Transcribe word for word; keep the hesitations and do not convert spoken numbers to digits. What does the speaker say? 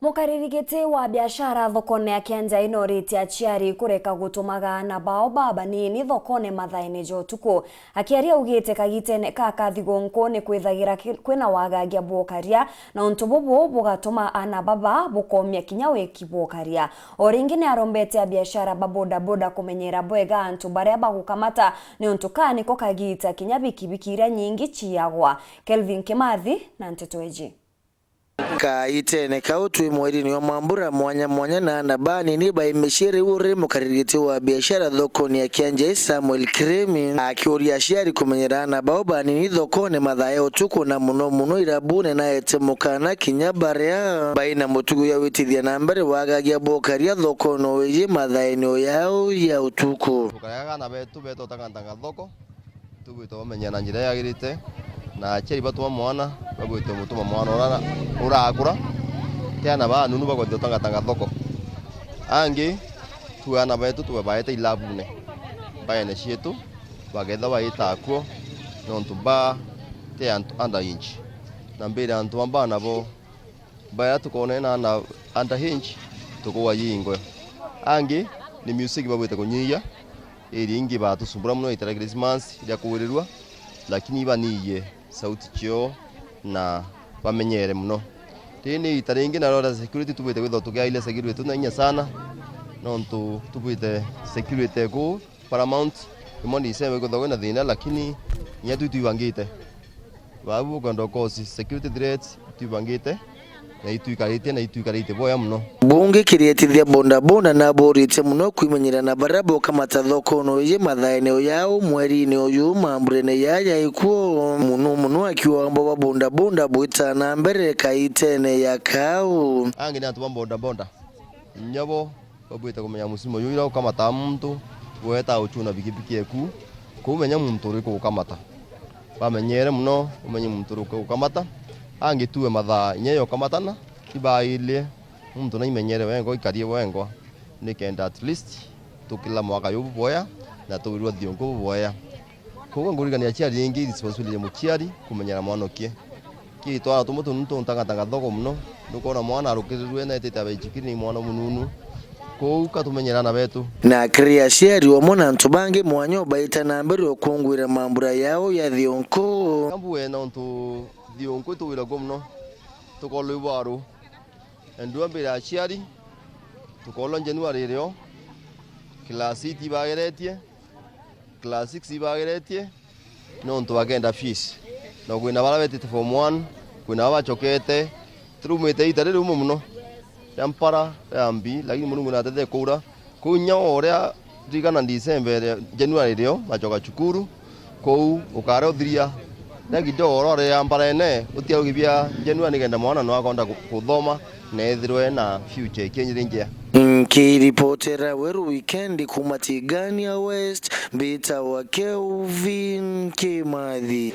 Mukariri giti wa biashara thokone ya Kianjai noritie aciari kureka gutumaga aana bao babanini thokone mathaene ja utuku. Akiaria augite kagitene kaka thigunku ni kwithagira ki-, kwina wagagia bwa ukaria, na untu bubu bugatuma aana baba bukomia kinya wiki bwa ukaria. O ringi ni arombete abiashara ba bodaboda kumenyera bwega antu baria bagukamata, niuntu kaa niko kagita kinya bikibiki iria nyingi ciagwa. Kelvin Kimathi na nteto iji. Kaitene kau twi mweriini wa mambura mwanya mwanya na aana banini bai micii, riu uri mukariri giti wa biashara thokone ya Kianjai Samuel Kirimi akiuria aciari kumenyera aana bao banini thokone mathaa ya utuku, na muno muno irabune, na ete mukana kinya baria bai na mutugo ya witithia na mbere wagagia bwa ukaria thokone o iji mathaene o yao ya utuku. Tukarega aana betu betu utangatanga thoko, tubwite bamenyera na njira yagirite, na aciari batuma mwana, babwite mutuma mwana ura, urakura, ti aana banunu bakwenda utangatanga thoko. Angi, tu aana betu tubabaete ilabune, mbaene cietu, baketha baita akuo, nontu ba ti antu under age. Na mbire antu amba nabo, baria tukonene na under age, tukuwa yingwe. Angi, ni music babwite kunyiyia, iri ingi batusumbura muno ita ria Christmas ria kuwirirua, lakini ibaniiyie sauti ciao na bamenyere muno. Rii ni ita ringi naro ria security tubwite kwithirwa tukiairia security na inya sana, nontu tubwite security ku paramount, imwe ni iseme kwithirwa kwina thina, lakini inya tu itwibangite. Babu ukwenda ukosi security threats, itwibangite, na itwikaritie, na itwikaritie boya muno. Bungi kirietithia bodaboda naburitie muno kwimenyera na baria bokamata thokone iji mathaene o yao mweriini uyu mamburene yaya ikuo, muno muno akiuga bo ba bodaboda bwita na mbere kaitene ya kau. Angi ni antu ba bodaboda, inya bo babwite kumenya musimo juu ira ukamataa muntu, weeta uchuna bikibiki eku, kuu menya muntu uriku ukamata. Bamenyere muno, umenye muntu uriku ukamata. Angi tuwe mathaa inya yokamatana, ibairie muntu naimenyere wengwa, ikarie wengwa, nikenda at least tukila mwaka jubu bwea na tuwirwa thiunku buboea. Koguo nguririkania aciari ingi, responsibility ya muciari kumenyera mwana ukie. Ki twana tumwe tunu tuntangatanga thoko muno, nukwona mwana arukirirwe na etite abaichukiri ni mwana mununu. Kou katumenyera aana betu. Na kiri aciari omwe na antu bangi mwanya ubaita na mbere ukungwira mambura yao ya thiunku. Kambu we nontu thiunku ituwiragua muno, tukolwa ibwaru. Endua mbere aciari, tukolwa January irio, class eight ibageretie, class six ibageretie, nontu bakenda fees. Na kwina baria betite form one, kwina baria bacokete, turumite ita ririumu muno ria mpara ria mbi, lakini Murungu natethetie kuura. Kuu inya o uria ririkana December iria, January irio bacoka cukuru, kuu ukare uthiria na kidogo urore ya mbarene, utiga ugibia January nikenda mwana no akonda ku-, kuthoma na ethirwe na future ikinyiri njea. Nkiripotera Weru Weekend kuma Tigania West, mbitagwa Kelvin Kimathi.